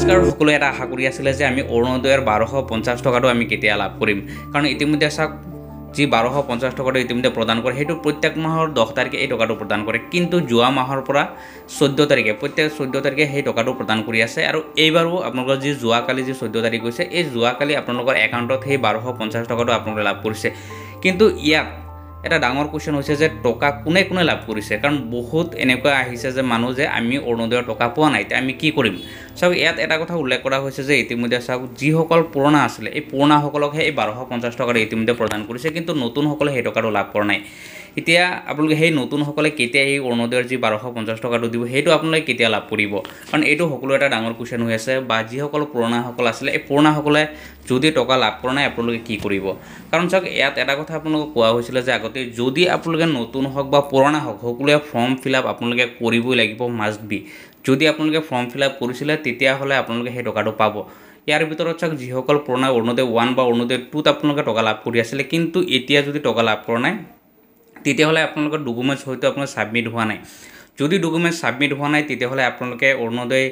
নমস্কাৰ সকলোৱে এটা আশা কৰি আছিলে যে আমি অৰুণোদয়ৰ 1250 টকাটো আমি কেতিয়া লাভ কৰিম, কাৰণ ইতিমধ্যে চাওক যি 1250 টকাটো ইতিমধ্যে প্ৰদান কৰে সেইটো প্ৰত্যেক মাহৰ 10 তাৰিখে এই টকাটো প্ৰদান কৰে, কিন্তু যোৱা মাহৰ পৰা 14 তাৰিখে প্ৰত্যেক 14 তাৰিখে সেই টকাটো প্ৰদান কৰি আছে। আৰু এইবাৰো আপোনালোকৰ যি যোৱাকালি যি 14 তাৰিখ হৈছে, এই যোৱাকালি আপোনালোকৰ একাউণ্টত সেই 1250 টকাটো আপোনালোকে লাভ কৰিছে। কিন্তু ইয়াত এটা ডাঙৰ কুৱেশ্যন হৈছে যে টকা কোনে কোনে লাভ কৰিছে, কাৰণ বহুত এনেকুৱা আহিছে যে মানুহ যে আমি অৰুণোদয়ৰ টকা পোৱা নাই, এতিয়া আমি কি কৰিম। চাওক ইয়াত এটা কথা উল্লেখ কৰা হৈছে যে ইতিমধ্যে চাওক যিসকল পুৰণা আছিলে এই পুৰণাসকলকহে এই 1250 টকাটো ইতিমধ্যে প্ৰদান কৰিছে, কিন্তু নতুনসকলে সেই টকাটো লাভ কৰা নাই। এতিয়া আপোনালোকে সেই নতুনসকলে কেতিয়া এই অৰুণোদয়ৰ যি 1250 টকাটো দিব সেইটো আপোনালোকে কেতিয়া লাভ কৰিব, কাৰণ এইটো সকলো এটা ডাঙৰ কুৱেশ্যন হৈ আছে। বা যিসকল পুৰণাসকল আছিলে এই পুৰণাসকলে যদি টকা লাভ কৰা নাই আপোনালোকে কি কৰিব, কাৰণ চাওক ইয়াত এটা কথা আপোনালোকক কোৱা হৈছিলে যে আগতে যদি আপোনালোকে নতুন হওক বা পুৰণা হওক সকলোৱে ফৰ্ম ফিল আপ আপোনালোকে কৰিবই লাগিব, মাষ্ট বি। যদি আপোনালোকে ফৰ্ম ফিল আপ কৰিছিলে তেতিয়াহ'লে আপোনালোকে সেই টকাটো পাব। ইয়াৰ ভিতৰত চাওক যিসকল পুৰণা অৰুণোদয় 1 বা অৰুণোদয় 2ত আপোনালোকে টকা লাভ কৰি আছিলে, কিন্তু এতিয়া যদি টকা লাভ কৰা নাই তেতিয়াহ'লে আপোনালোকৰ ডকুমেণ্টছ হয়তো আপোনাৰ ছাবমিট হোৱা নাই। যদি ডকুমেণ্টছ ছাবমিট হোৱা নাই তেতিয়াহ'লে আপোনালোকে অৰুণোদয়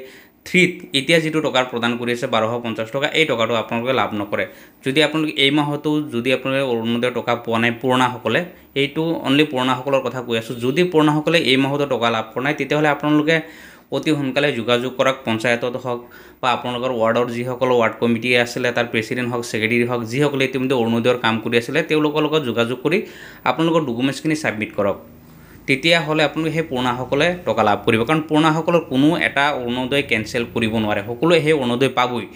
3ত এতিয়া যিটো টকা প্ৰদান কৰি আছে 1250 টকা, এই টকাটো আপোনালোকে লাভ নকৰে। যদি আপোনালোকে এই মাহতো যদি আপোনালোকে অৰুণোদয়ৰ টকা পোৱা নাই পুৰণাসকলে, এইটো অনলি পুৰণাসকলৰ কথা কৈ আছোঁ, যদি পুৰণাসকলে এই মাহতো টকা লাভ কৰা নাই তেতিয়াহ'লে আপোনালোকে অতি সোনকালে যোগাযোগ কৰক, পঞ্চায়তত হওক বা আপোনালোকৰ ৱাৰ্ডৰ যিসকল ৱাৰ্ড কমিটি আছিলে তাৰ প্ৰেচিডেণ্ট হওক ছেক্ৰেটেৰী হওক যিসকলে ইতিমধ্যে অৰুণোদয়ৰ কাম কৰি আছিলে তেওঁলোকৰ লগত যোগাযোগ কৰি আপোনালোকৰ ডকুমেণ্টছখিনি ছাবমিট কৰক, তেতিয়াহ'লে আপোনালোকে সেই পুৰণাসকলে টকা লাভ কৰিব। কাৰণ পুৰণাসকলৰ কোনো এটা অৰুণোদয় কেঞ্চেল কৰিব নোৱাৰে, সকলোৱে সেই অৰুণোদয় পাবই।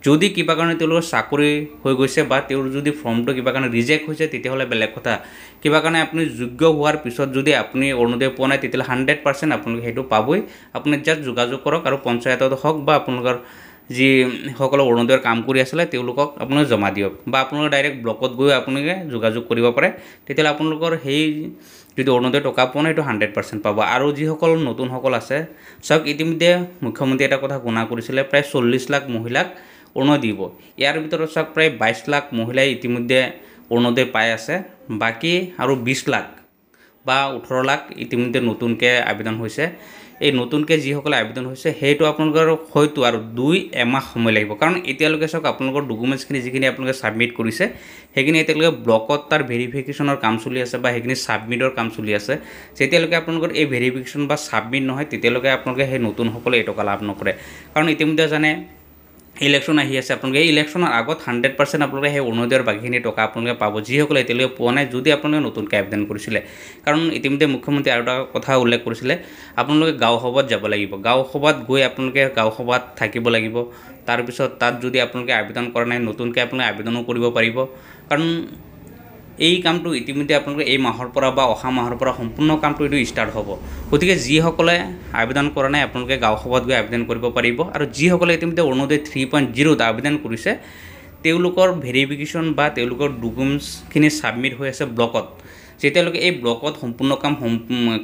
যদি কিবা কাৰণে তেওঁলোকৰ চাকৰি হৈ গৈছে বা তেওঁৰ যদি ফৰ্মটো কিবা কাৰণে ৰিজেক্ট হৈছে তেতিয়াহ'লে বেলেগ কথা, কিবা কাৰণে আপুনি যোগ্য হোৱাৰ পিছত যদি আপুনি অৰুণোদয় পোৱা নাই তেতিয়াহ'লে 100% আপোনালোকে সেইটো পাবই। আপুনি জাষ্ট যোগাযোগ কৰক আৰু পঞ্চায়তত হওক বা আপোনালোকৰ যিসকলে অৰুণোদয়ৰ কাম কৰি আছিলে তেওঁলোকক আপোনালোকে জমা দিয়ক, বা আপোনালোকে ডাইৰেক্ট ব্লকত গৈ আপোনালোকে যোগাযোগ কৰিব পাৰে, তেতিয়াহ'লে আপোনালোকৰ সেই যদি অৰুণোদয়ৰ টকা পোৱা নাই সেইটো 100% পাব। আৰু যিসকল নতুনসকল আছে চাওক ইতিমধ্যে মুখ্যমন্ত্ৰীয়ে এটা কথা ঘোষণা কৰিছিলে প্ৰায় 40 লাখ মহিলাক অৰুণোদয় দিব। ইয়াৰ ভিতৰত চাওক প্ৰায় 22 লাখ মহিলাই ইতিমধ্যে অৰুণোদয় পাই আছে, বাকী আৰু 20 লাখ বা 18 লাখ ইতিমধ্যে নতুনকৈ আবেদন হৈছে। এই নতুনকৈ যিসকলে আবেদন হৈছে সেইটো আপোনালোকৰ হয়তো আৰু 2 এমাহ সময় লাগিব, কাৰণ এতিয়ালৈকে চাওক আপোনালোকৰ ডকুমেণ্টছখিনি যিখিনি আপোনালোকে ছাবমিট কৰিছে সেইখিনি এতিয়ালৈকে ব্লকত তাৰ ভেৰিফিকেশ্যনৰ কাম চলি আছে বা সেইখিনি ছাবমিটৰ কাম চলি আছে। যেতিয়ালৈকে আপোনালোকৰ এই ভেৰিফিকেশ্যন বা ছাবমিট নহয় তেতিয়ালৈকে আপোনালোকে সেই নতুনসকলে এই টকা লাভ নকৰে, কাৰণ ইতিমধ্যে জানে ইলেকশ্যন আহি আছে। আপোনালোকে এই ইলেকশ্যনৰ আগত 100% আপোনালোকে সেই অৰুণোদয়ৰ বাকীখিনি টকা আপোনালোকে পাব, যিসকলে এতিয়ালৈকে পোৱা নাই যদি আপোনালোকে নতুনকৈ আবেদন কৰিছিলে। কাৰণ ইতিমধ্যে মুখ্যমন্ত্ৰী আৰু এটা কথা উল্লেখ কৰিছিলে, আপোনালোকে গাঁও সভাত যাব লাগিব, গাঁও সভাত গৈ আপোনালোকে গাঁও সভাত থাকিব লাগিব, তাৰপিছত তাত যদি আপোনালোকে আবেদন কৰা নাই নতুনকৈ আপোনালোকে আবেদনো কৰিব পাৰিব। কাৰণ এই কামটো ইতিমধ্যে আপোনালোকে এই মাহৰ পৰা বা অহা মাহৰ পৰা সম্পূৰ্ণ কামটো এইটো ষ্টাৰ্ট হ'ব। গতিকে যিসকলে আবেদন কৰা নাই আপোনালোকে গাঁও সভাত গৈ আবেদন কৰিব পাৰিব। আৰু যিসকলে ইতিমধ্যে অৰুণোদয় 3.0ত আবেদন কৰিছে তেওঁলোকৰ ভেৰিফিকেশ্যন বা তেওঁলোকৰ ডকুমেণ্টছখিনি ছাবমিট হৈ আছে ব্লকত, যেতিয়ালৈকে এই ব্লকত সম্পূৰ্ণ কাম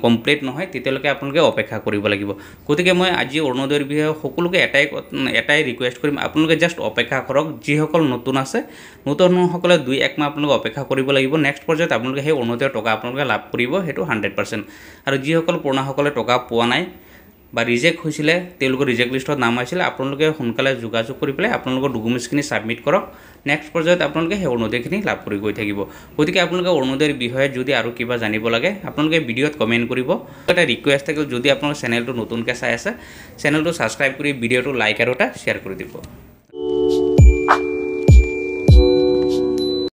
কমপ্লিট নহয় তেতিয়ালৈকে আপোনালোকে অপেক্ষা কৰিব লাগিব। গতিকে মই আজি অৰুণোদয়ৰ বিষয়ে সকলোকে এটাই ৰিকুৱেষ্ট কৰিম, আপোনালোকে জাষ্ট অপেক্ষা কৰক। যিসকল নতুন আছে নতুনসকলে 2-1 মাহ আপোনালোকে অপেক্ষা কৰিব লাগিব, নেক্সট পৰ্যায়ত আপোনালোকে সেই অৰুণোদয়ৰ টকা আপোনালোকে লাভ কৰিব, সেইটো 100%। আৰু যিসকল পুৰণাসকলে টকা পোৱা নাই বা ৰিজেক্ট হৈছিলে তেওঁলোকৰ ৰিজেক্ট লিষ্টত নাম আহিছিলে, আপোনালোকে সোনকালে যোগাযোগ কৰি পেলাই আপোনালোকৰ ডকুমেণ্টছখিনি ছাবমিট কৰক, নেক্সট পৰ্যায়ত আপোনালোকে সেই অৰুণোদয়খিনি লাভ কৰি গৈ থাকিব। গতিকে আপোনালোকে অৰুণোদয়ৰ বিষয়ে যদি আৰু কিবা জানিব লাগে আপোনালোকে ভিডিঅ'ত কমেণ্ট কৰিব। এটা ৰিকুৱেষ্ট থাকিল, যদি আপোনালোকে চেনেলটো নতুনকৈ চাই আছে চেনেলটো ছাবস্ক্ৰাইব কৰি ভিডিঅ'টো লাইক আৰু এটা শ্বেয়াৰ কৰি দিব।